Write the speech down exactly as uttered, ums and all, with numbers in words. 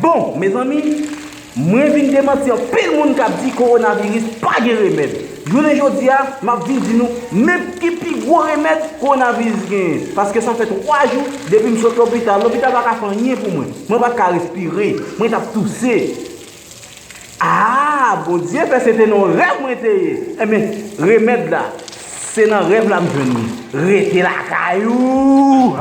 Bon, mezanmi, mwen vin demanti anpil moun k ap di kowonaviris pa gen remèd. Jounen jodi a, m ap vin di nou menm ki pi gwo remèd kowonaviris genyen. Paske sa fè twa jou depi m sot lopital. Lopital pa ka fè anyen pou mwen. Mwen pa t ka respire. Mwen t ap touse. Ah, Bondye fè se te nan rèv mwen te ye. Enben, remèd la, se nan rèv la m jwenn li. Rete lakay ou!